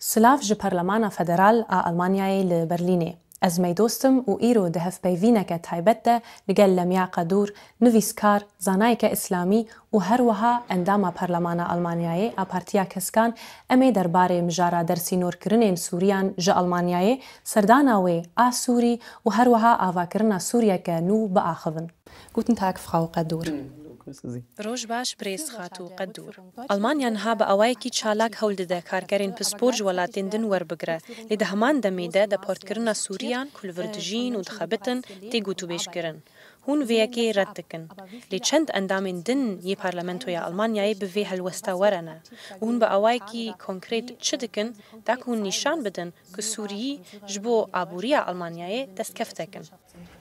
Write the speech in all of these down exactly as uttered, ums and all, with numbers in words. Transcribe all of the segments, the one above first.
Silav ji Parlemana Federal a Almanyayê li Berlînê. Ez Meydost im û îro di hevpeyvîneke taybet de li gel Lemya Qedûr, nivîskar, zanayeke îslamî û her wiha endama Parlemana Almanyayê a Partiya Keskan, em ê derbarê mijara dersînorkirinên Sûriyan ji Almanyayê, serdana wê a Sûrî û her wiha avakirina Sûriyeke nû biaxivin. Guten Tag, Frau Qedûr. Grüße Sie. Roj baş, birêz Xatû Qedûr. Almanya niha bi awayekî çalak hewl dide karkerên pispor ji welatên din werbigire, lê di heman demê de deportkirina Sûriyan ku li vir dijîn û dixebitin tê gotûbêjkirin. Hûn vê yekê red dikin. Lê çend endamên din yê Parlamentoya Almanyayê bi vê helwesta were ne. Hûn bi awayekî konkrêt çi dikin, da ku hûn nîşan bidin ku Sûriyî ji bo aboriya Almanyayê destkefteke ne?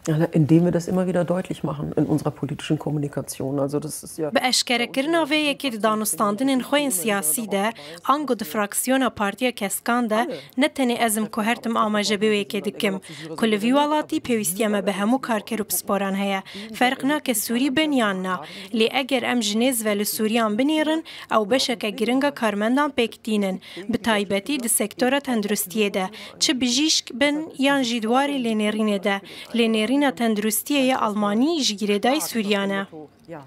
Ja, indem wir das immer wieder deutlich machen in unserer politischen Kommunikation. Also das ist ja Bi eşkerekirina vê yekê di danûstandinên xwe yên siyasî de, ango di fraksiyona Partiya Keskan de, ne tenê ez im ku her tim amaje bi wê yekê dikim, ku li vî welatî pêwîstiya me bi hemû karker û pisporan heye. Ferq nake Sûrî bin yan na. Lê eger em ji nêz ve li Sûriyan binêrin, ew beşeke giring a karmendan pêk tînin, bi taybetî di sektora tenduristiyê de, çi bijîşk bin yan jî di warê lênêrînê de. Lênêrîna tenduristiyê ya Almanî ji girêdayî Sûriyan e.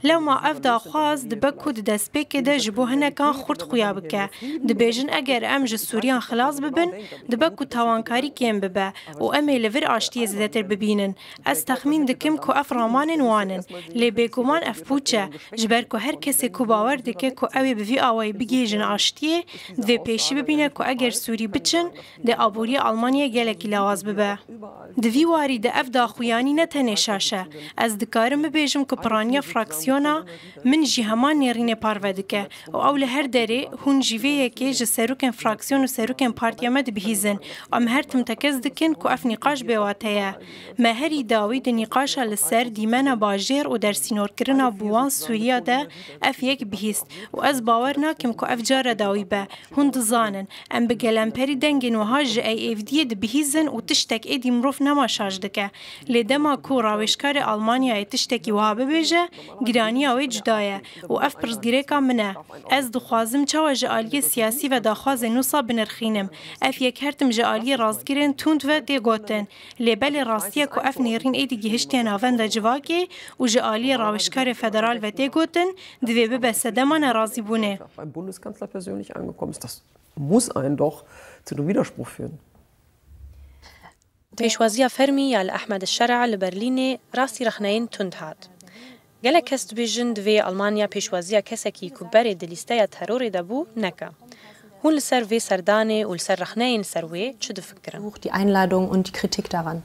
Lewma ev daxwaz dibe ku di destpêkê de ji bo hinekan xurt xuya bike. Dibêjin eger em ji Sûriyan xilas bibin, dibe ku tawankarî kêm bibe û em ê li vir aştiyê zêdetir bibînin. Ez texmîn dikim ku ev ramanên wan in, lê bêguman ev pûç e, ji ber ku her kesê ku bawer dike ku ew ê bi vî awayî bigihêjin aştiyê, divê pêşî bibîne ku eger Sûrî biçin, dê aboriya Almanyayê gelekî lawaz bibe. Di vî warî de ev daxuyanî ne tenê şaş e. Ez dikarim bibêjim ku piraniya fraksiyona min jî heman nêrînê parve dike û ew li her derê, hûn jî vê yekê ji serokên fraksiyon û serokên partiya me dibihîzin. Em her tim tekez dikin ku ev nîqaş bêwate ye. Me herî dawî di nîqaşa li ser dîmena bajêr û dersînorkirina bi wan Sûriya de ev yek bihîst û ez bawer nakim ku ev cara dawî be. Hûn dizanin, em bi gelemperî dengên wiha ji A F D'yê dibihîzin û tiştek êdî mirov nema şaş dike. Lê dema ku rawêjkarê Almanyayê tiştekî wiha bibêje, giraniya wê cuda ye û ev pirsgirêka min e. Ez dixwazim çawa ji aliyê siyasî ve daxwazên wisa binirxînim. Ev yek her tim ji aliyê rastgirên tund ve tê gotin. Lê belê rastiye ku ev nêrîn êdî gihiştiye navenda civakê û ji aliyê rawêjkarê federal ve tê gotin, divê bibe sedema nerazîbûnê. Beim Bundeskanzler persönlich angekommen ist, das muss einen doch zu einem Widerspruch führen. Pêşwaziya fermî ya li Ehmed Şera li Berlînê rastî rexneyên tund hat. Gelek kes dibêjin divê Almanya pêşwaziya kesekî ku berê di lîsteya terorê de bû neke. Hûn li ser vê serdanê û li ser rexneyên ser wê çi difikirin? Hoch die Einladung und die Kritik daran.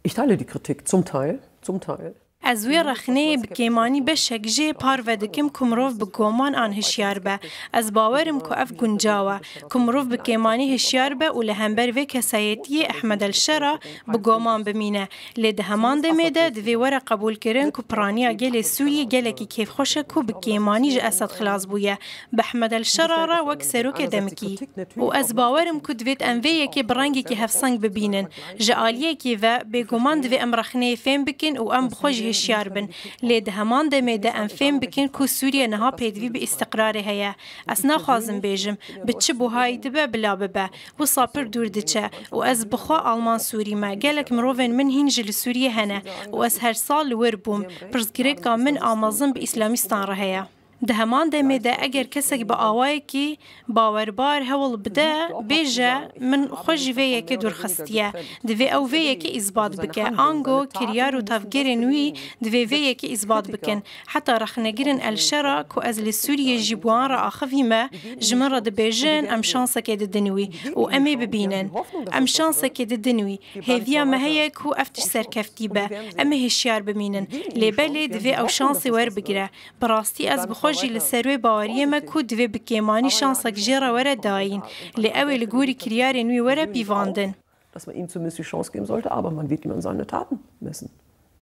Ich teile die Kritik zum Teil, zum Teil. Ez wê rexneyê bi kêmanî beşek jê parve dikim ku mirov bi goman an hişyar be. Ez bawer im ku ev guncaw e, ku mirov bi kêmanî hişyar be û li hember vê kesayetiyê Ehmed El Şera bi goman bimîne. Lê di heman demê de divê were qebûlkirin ku piraniya gelê Sûriyê gelekî kêfxweş e ku bi kêmanî ji Esad xilas bûye. Bi Ehmed El Şera re wek serokê demikî. Û ez bawer im ku divêt em vê yekê bi rengekî hevseng bibînin. Ji aliyekî ve, bêguman divê em rexneyê fêm bikin û em bi xwe jî hişyar bin. Lê di heman demê de em fêm bikin ku Sûriye niha pêdivî bi îstiqrarê heye. Ez naxwazim bêjim, bi çi buhayî dibe bila bibe. Wisa pir dûr diçe û ez bi xwe Alman Sûrî me. Gelek mirovên min hîn jî li Sûriyê hene û ez her sal li wir bûm. Pirsgirêka min a mezin bi îslamîstan re heye. Di heman demê de eger kesek bi awayekî bawerbar hewl bide, bêje, min xwe ji vê yekê dûr xistiye, divê ew vê yekê îsbat bike. Ango kiryar û tevgerên wî divê vê yekê îsbat bikin. Heta rexnegirên El Şera ku ez li Sûriyê jî bi wan re axivî me, ji min re dibêjin, em şansekê didin wî û em ê bibînin. Em şansekê didin wî. Hêviya me heye ku ev tişt serkeftî be. Em ê hişyar bimînin. Lê belê divê ew şansê werbigire. Bi rastî ez bi xwe jî li ser wê baweriyê me ku divê bi kêmanî şansek jê re were dayîn. Lê ew ê li gorî kiryarên wî were pîvandin. Dass man ihm zumindest die Chance geben sollte, aber man wird ihm an seine Taten messen.